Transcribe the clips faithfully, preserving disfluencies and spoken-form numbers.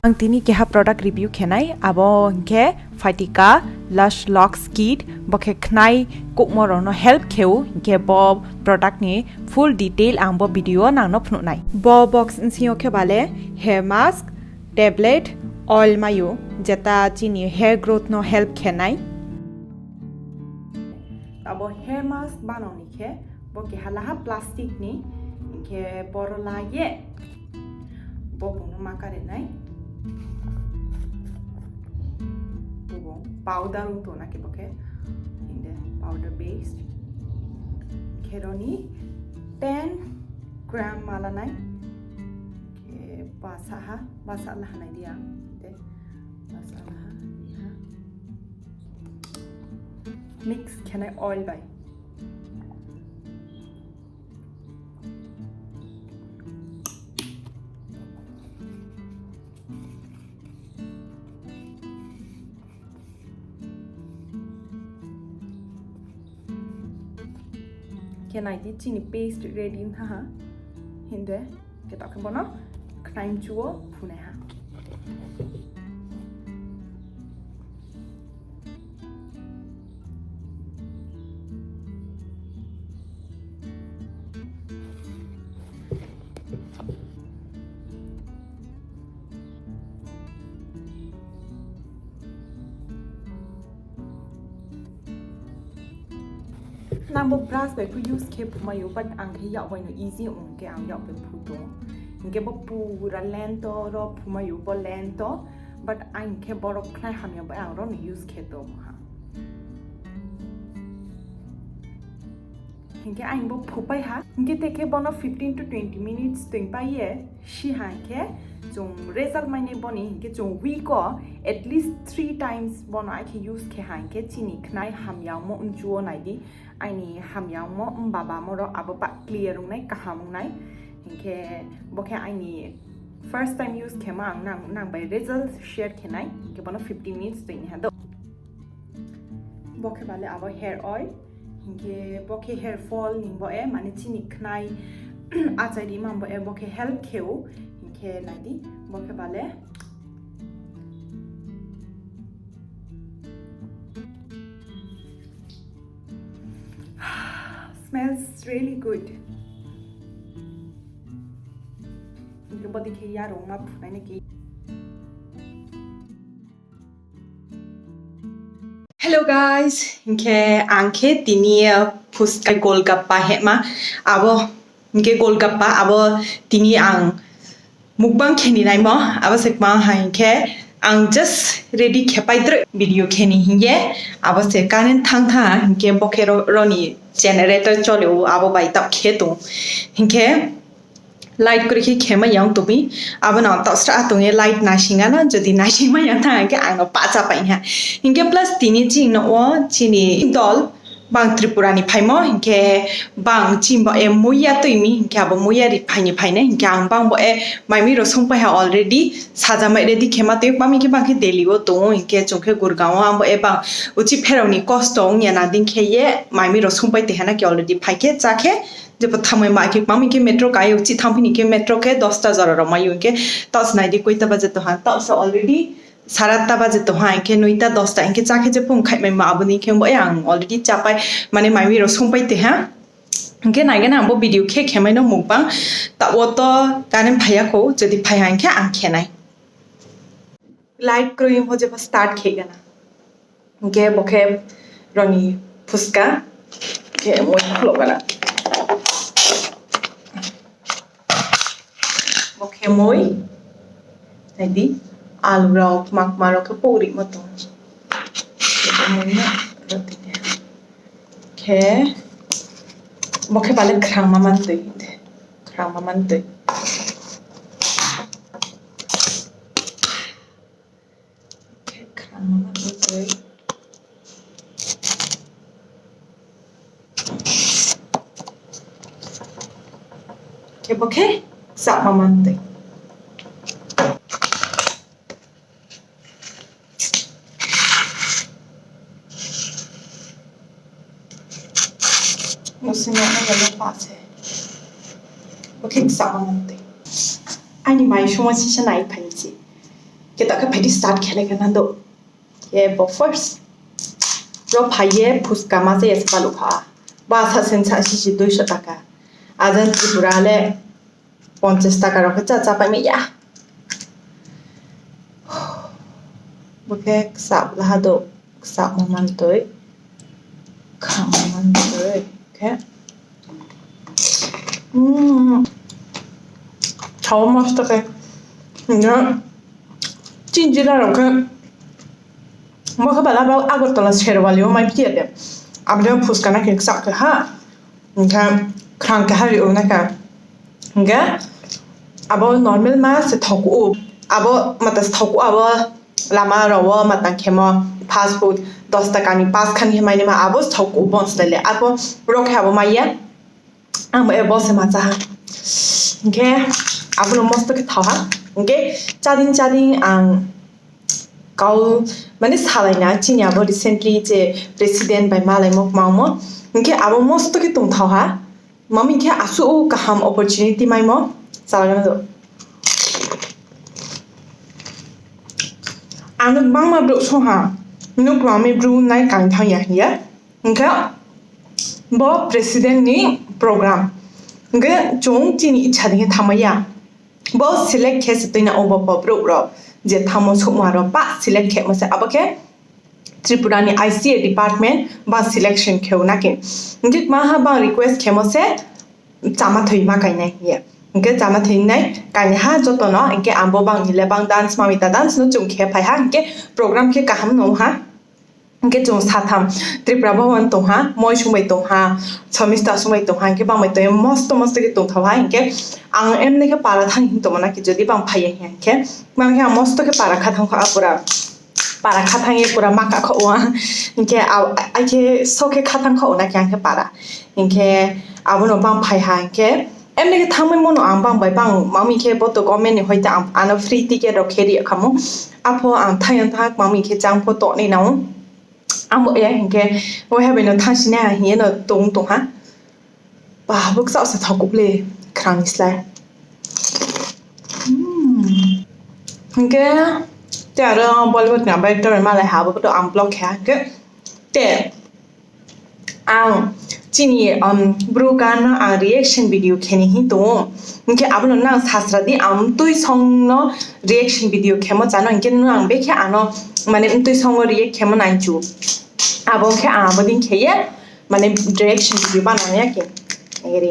Ang tini keha product review khe nai, abo hing khe Fatika Lush Locks Kit, bo khe khnai kouhmo rao no help khe ou, hing khe bo product ni full detail ang bo video wo nang no phnuh nai. Bo box bsing yo khe bale hair mask, tablet, oil mai ou, jeta chini hair growth no help khe nai. Abo hair mask banao ni khe, bo keha laha plastic ni, hing khe boro la ye, bo bung no ma kare nai. Bo bung powder ong tong na khe bo khe, hing de powder based. Khe ro ni ten gram ma la nai. Khe basa ha, basa la ha nai di ang, de, basa la ha, di ha. Mix khe nai oil bai. Khe nai di, chini paste ready ong tha ha. Hing de, khe taoh khe bo no khnai mchu wo phunai ha. Nang bo brush bai pho use khe phumai ou, but ang khe yak bai no easy ong khe ang yak bai phu tong. Hing khe bo pura length ro phumai ou, bo length, but ang khe boro khnai hamya bai ang ro no use khe tong ha. Hing khe ang bo phupai ha. Hing khe te khe bo no fifteen to twenty minutes toing pai ye si ha hing khe chung result mai nai bo ni. Hing khe chung week wo at least three times bo no ai khe use khe ha hing khe chini khnai hamya ongmo mchu wo nai di. Aini hamya ongmo mba bamo ro abo ba clear ong nai, kaham ong nai. Hing khe bo khe aini first time use khe ma ang nang, nang bai result share khe nai. Hing khe bo no fifteen minutes toing ni ha do. Bo khe bale abo hair oil, hing khe bo khe hair fall ni bo e, mane chini khnai achai ri ma bo e, bo khe help khe ou, hing khe nai di, bo khe bale. Smells really good. Hing khe bo dei khe yarung ma phunai na khe. Hello guys, hing khe ang khe tini, uh, phuska golgappa hema, abo hing khe golgappa abo tini ang mukbang khe ni naimo, abo se kma ha hing khe ang just ready khe pai droi video khe ni hing ye, abo se current thanng tha hing khe bo khe ro, ro ni generator chole ou, abo bai taoh khe tong hing khe light kroi khe khe mai ya ong tong mi. Abo no taoh sra tong ye light naising ano, jodi naising mai ya tha hing khe ang no pahcha pai ha. Hing khe plus tini chini no wo chini dol bang Tripura ni phaimo, hing khe bang chini bo e muiya tui mi, hing khe abo muiya ri phai ni phai nai, hing khe ang bang bo e mai mi ro songpai ha already, sajamai ready khe ma tui, kma mi khe bang khe Delhi wo tong ou, hing khe chung khe Gurgaon wo ang bo e bang uchih pherao ni kosto ong ya na dei khe ye mai mi ro songpai tui ha na khe already phai khe, chá khe, jepho thanngmai ma khe, kma mi khe metro ka ye uchih thanngphi ni khe metro khe dosta jora rao mai ou, hing khe taoh se nai di koita baje tong ha, taoh se already sara atta baje tong ha, hing khe noita dosta hing khe chá khe jepho khaihmai ma abo ni khe bo e ang already chápai, mane mai mi ro songpai tui ha. Hing khe nai gana ang bo video khe khe mai no mukbang, taoh wo to current phai ya khou, jodi phai ha hing khe ang khe nai. Light kroi pho jepho start khe gana. Hing khe bo khe roni phuska khe moi khlo gana. Bo khe moi, nai di, alu rao, kma kma rao khe pourimo tong. Khe bo moi no roti de. Khe bo khe bale khrangma mantoi, khrangma mantoi. Khe khrangma mantoi. Khe bo khe chakma mantoi. Bo se no na galo pa se. Bo khe chakma mantoi. Aini mai songmo sisa nai phai se. Khe ta khe phai di start khe le khe nang do. Khe bo first. Ro phai ye phuska ma se ya se balu kha. Ba sa sen sa si si duiso taka. Ajan Tripura le ponchas taka rao khe cha cha pai mai ya. Bo khe ksa laha do, ksa mo man toi. Kha mo man toi. Khe. Mm. Chao mosto khe. Nga. Chinjila rao khe. Bo khe bala ba Agartala Sherwali wo mai phi ya de. Abo de phuska na khe ksa khe ha. Hingkhe khrang keha ri o na khe. Hingkhe abo normal ma se thok ou. Abo mata se thok ou abo lama rao wo mata khemo fast food dos taka ni pas khan khe mai naima abo se thok ou bon slai le. Abo ro khe abo mai ye. Ang bo e bo se ma cha ha. Hingkhe abo no mosto khe thao ha. Hingkhe chading chading ang kau mane salai na chini abo recently je president bai malaimo kmangmo. Hingkhe abo mosto khe tongthao ha. Mami khe asuh kaham opportunity maimo. Chalagana do. Ano gbangma brouh song ha. Nukla mi bru nai kain thang ya hing ye. Hingkhe bo president ni program. Hingkhe chung chini icha dei khe thanngmai ya. Bo select khe se tuina o bo bo brouh rao je thanngmo souhma rao pa select khemo se abo khe Tripura ni I C A department ba selection khe o na khe. Hingkhe kma ha bang request khemo se chama thoi ma kainai hing ye. Hingkhe chama thoi nai kainai ha joto no, hingkhe ang bo bang ni le bang dance, Mamita dance no chung khe phai ha, hingkhe program khe kaham no ha. Hingkhe chung satham Tripura Bhawan tong ha, Moisung bai tong ha, Somista sung bai tong ha, hingkhe bang bai tong ye mosto mosto khe tongthao ha, hingkhe ang emne khe para thanng hing tongmo na khe jodi bang phai ya hing khe, bang khe ang mosto khe para kha thanng kho, a pura para kha thanng ye pura ma ka kho o, hingkhe a-, akhe so khe kha thanng kho o na khe ang khe para, hingkhe abo no bang phai ha, hingkhe emne khe thanngmaimo no ang bang bai bang, mami khe bo to government ni hoite ang ano free ticket rao khe ri ya khamo, apho ang thanng ya thanng mami khe chang pho tongnai nang ou. Abo e hingkhe waiha bai no thanngsinai ha hing ye no tong tong ha. Ba, bo kchao se thao kuh le, khrang ni slái. Hmm. Hingkhe, te aro Bollywood ni bai to malai ha, abo to ang vlog khe ha, hingkhe, te, ang chini, um, bru gan no ang reaction video khe ni hing tong ou. Hingkhe abo no nang sasra di, ang mtui song no reaction video khemo chá no, hingkhe nang bekhe ano, mane mtui song wo react khemo nai chu. Abo khe ang abo dei khe ye, mane reaction video banang ya khe. Eri,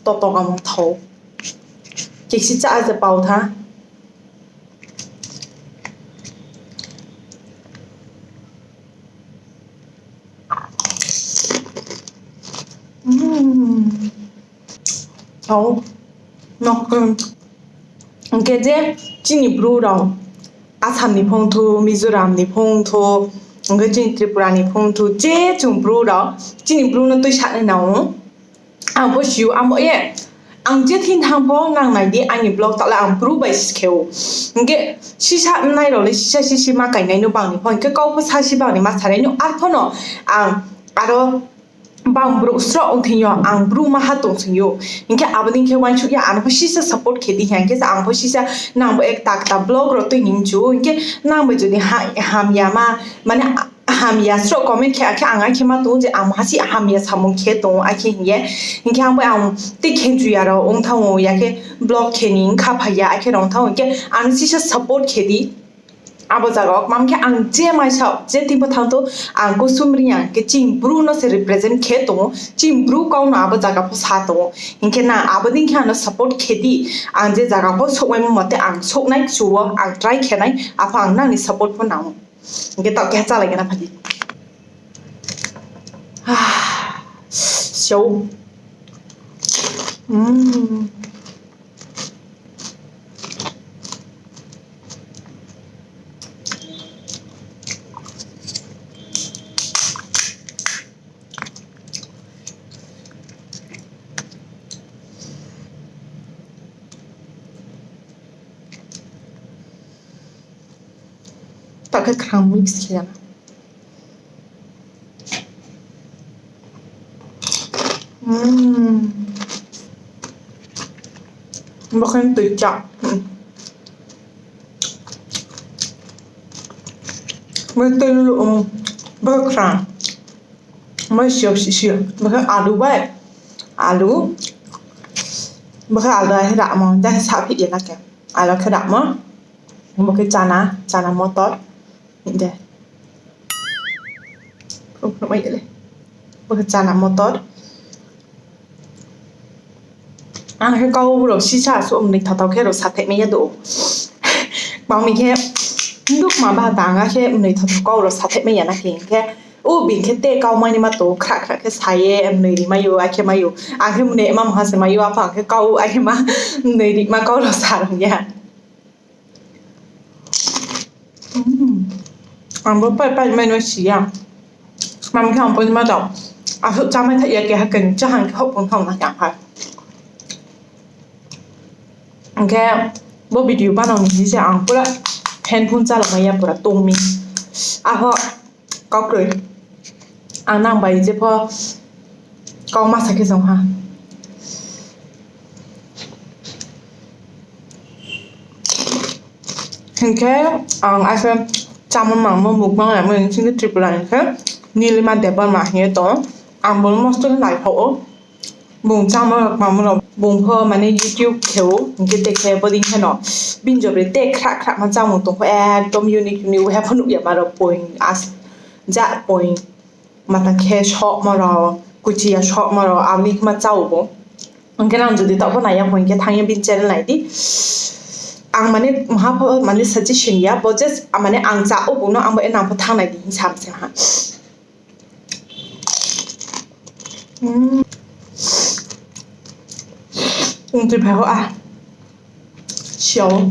toto kamung thao. Kisi chá je pau tha. Mm. Thao. Nok, mm. Hingkhe je chini bru rao Assam ni phung thu, Mizoram ni phung thu, hingkhe chini Tripura ni phung thu, je chung bru rao, chini bru no tuisanai nang ou. Ang pho si ou, ang bo ye, ang je thing thanng pho nang nai di, aini vlog tala ang bru bai si khe ou. Hingkhe sisa nai rao le sisa sisi ma kainai no bang ni pho, hingkhe kau pho sasi bang ni ma sanai no, arpho no ang aro bang brouh sroh ong thing yo, ang bru maha tong sing ou. Hingkhe abo dei khe uaingsouh ya, ano pho sisa support khe di hing khe, ang pho sisa nang bo ekta kta vlog rao tui ni mchu ou. Hingkhe nang bai jodi ha-, hamya ma, mane hamya sroh comment khe, akhe ang akhe ma tong ou je ang hasi hamya samung khe tong ou, akhe hing ye. Hingkhe ang bai ang tei khenchu ya rao ong thanng ou, ya khe vlog khe ni ongkha phai ya, akhe rao ong thanng ou, hingkhe ano sisa support khe di. Abo zaga wo, mami khe ang je maisa, je thing pho thanng tho, ang kusum ri ya, khe ching bru no se represent khe tong ou, ching bru kau no abo zaga pho sa tong ou. Hingkhe nang abo dei khe ano support khe di, ang je zaga pho souhmaimo mote ang souhnai kchu wo, ang try khe nai, apho ang nang ni support pho nang ou. Hingkhe taoh khe chálai gana phai di. Ah, so. Mm. Taoh khe khrang mix khe ya. Mm. Bo khe tui chá. Mm. Bo tei lu, um, bo khe khra. Bo sio, sio, sio. Bo khe alu bai. Alu. Bo khe alu bai ramo. Jang khe saphi ye na khe. Alu khe ramo. Bo khe chana, chana motor. De. Phruh phruh mai le. Bo khe chana motor. Ang khe kau rao sisa so mnoi thao thao khe rao sathai mai ya do. Bang mi khe, nduk ma ba ta ang khe mnoi thao thao kau rao sathai mai ya na khe, khe, o bini khe te kau mai ni ma to, khra khra khe sa ye, mnoi ri mai ou, akhe mai ou. Ang khe mnoi ma mha se mai ou, apha ang khe kau, akhe ma, mnoi ri ma kau rao sa rung ya. Mm. Ang bo pai pai mai no si ya. Mami khe ang pon ma tao. Asuh chámai thaih ya keha khe, chá hang khe houh pon thao na khe ang hai. Ang khe bo video banao ni se ang pura handphone chála mai ya pura tong mi. Aho. Kau kroi. Ang nang bai je pho kau ma sa khe song ha. Hing khe ang akhe chámo mangmo mukbang yamo ni sing khe Tripura ni khe Nilima Debbarma hing ye tong. Ang bo no mosto khe naiphao ou. Bung chámo rao, mamo rao, bung pho mane YouTube khe ou, hing khe te khe bodei khe no. Bini jobre te khra khra ma chámung tong pho ekdom unique unique, uhe pho nuh ya ma rao point, as, ja point, matang khe sohmo rao, kuchi ya sohmo rao, abo ni khe ma chá ou bo. Hing khe nang jodi taoh pho nai ya pho, hing khe thanng ye bini channel nai di. Ang mane mha pho mane suggestion ya, bo just, a, mane ang chá ou bung no, ang bo e nang pho thanng nai di hing sa se ha. Ong tui phai ho a. Siao.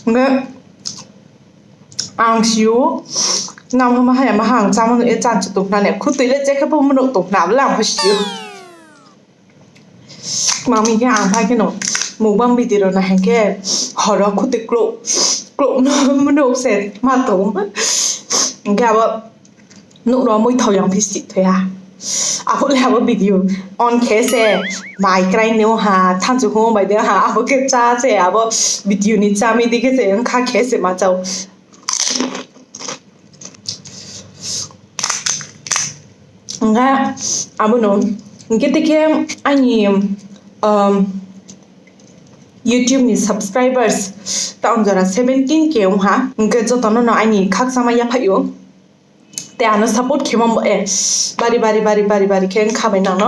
Nge ang si ou. Nang pho ma haya ma hang chámo no e chan chu tong khna ne. Khutui le je khe pho mano tong khna bla ang pho si ou. Mami khe ang phai khe no mukbang video rao na hing khe horo khutui klouh, klouh no mano se ma tong. Hing khe abo nouh rao moi thao yang phi si thoi ha. Abo le abo video on khe se mai krai no ha, thanchu hung bai de ha, abo khe chá se, abo video ni chámi di khe se, ongkha khe se ma chá ou. Hing khe abo no, hing khe te khe aini, um, YouTube ni subscribers taoh jora seventeen K ong ha, hing khe joto no no aini khakchangma yaphaih ou. Te ano support khe ma bo e, bari bari bari bari bari khe ongkha bai nang no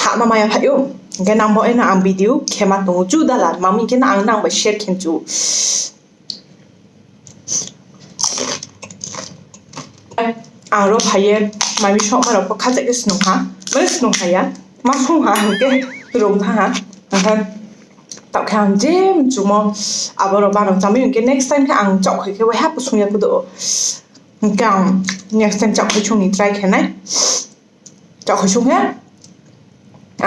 hahma ma yaphaih ou. Hing khe nang bo e no ang video khe ma tong ou, chu dala, mami khe no ang nang bai share khe chu. Ang ro phai ye, mami sohma rao pho khacha khe snung ha, mane snung ha ya, ma sung ha, hing khe rung thanng ha, hing khe taoh khe ang je mchumo, abo rao bano chámai, hing khe next time khe ang chaohkhoi khe waiha pho sung ya kudo. Hing khe ang next time chaohkhoi sung ni try khe nai. Chaohkhoi sung khe,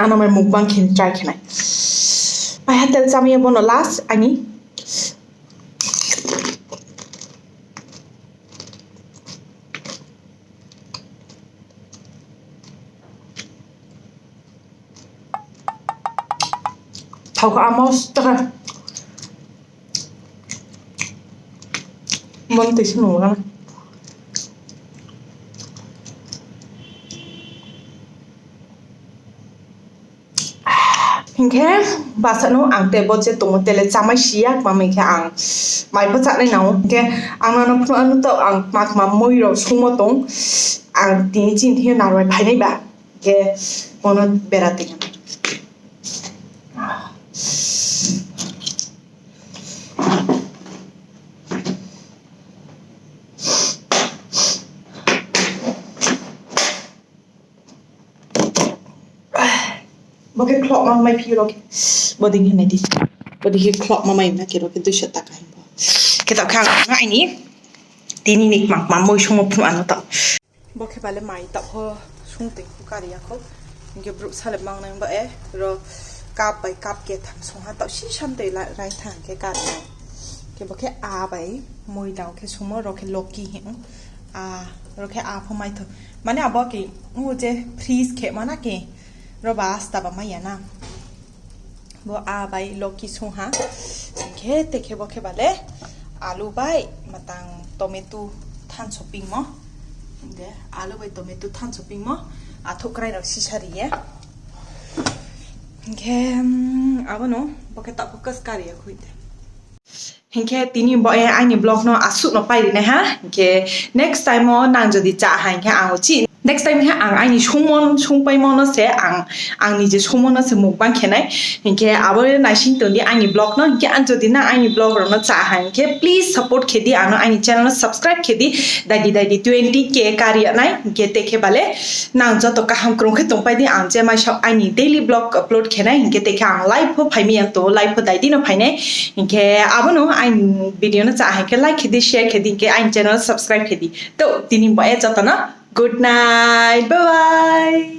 ano mai mukbang khe try khe nai. Pai ha tel chámai ye bo no last aini. Thao khe amo stakha. Bo no tui se nung na. Hing khe basa no ang te bo je tongmo tele chámai si ya, kma hing khe ang mai pho chánai nang ou. Hing khe ang nono phnuh ano taoh ang kma kma moi rao sungmo tong, ang tini chini thing yo narwai phainai ba. Hing khe bo no bera tui. Bo khe khlohma mai phi ro khe. Bodei khe nai di. Bodei khe khlohma mai na khe ro khe duiso taka hing bo. Khe taoh khe ang nai ni. Tini ni kma kma moi sungmo phnuh ano taoh. Bo khe bale mai taoh pho sung tei pho kari ya khou. Hing khe brouh sale mang nai ba e. Ro cup bai cup ketham sung ha taoh si sam tei la-, rai thang khe kari ya. Khe bo khe a bai moi dao khe sungmo ro khe Loki hing. A, ro khe a pho mai tho. Mane abo khe, o je freeze khe ma na khe, ro ba asta ba mai ya na. Bo a bai Loki sung ha. Hing khe te khe bo khe bale alu bai matang tomato Thanso pingmo. Hing khe alu bai tomato thanso pingmo. Athouh krai rao sisa ri ye. Hing khe, abo no bo khe taoh focus kari ya khui de. Hing khe tini bo ye aini vlog no asuh no pai ri nai ha. Hing khe next time wo nang jodi chá ha hing khe ang uchih next time khe ang aini sungmo, sungpaimo no se ang, ang ni je sungmo no se mukbang khe nai. Hing khe abo ye naising tong di aini vlog no. Hing khe ang jodi nang aini vlog rao no chá ha hing khe please support khe di, ang no aini channel no subscribe khe di. Dai di, dai di twenty K kari ya nai. Hing khe te khe bale nang joto kaham krung khe tongpai di, ang je maisa aini daily vlog upload khe nai. Hing khe te khe ang live pho phai mi ya tong, live pho dai di no phai nai. Hing khe abo no aini video no chá ha hing khe like khe di, share khe di, hing khe aini channel no subscribe khe di. To tini bo ye joto no good night, bye bye.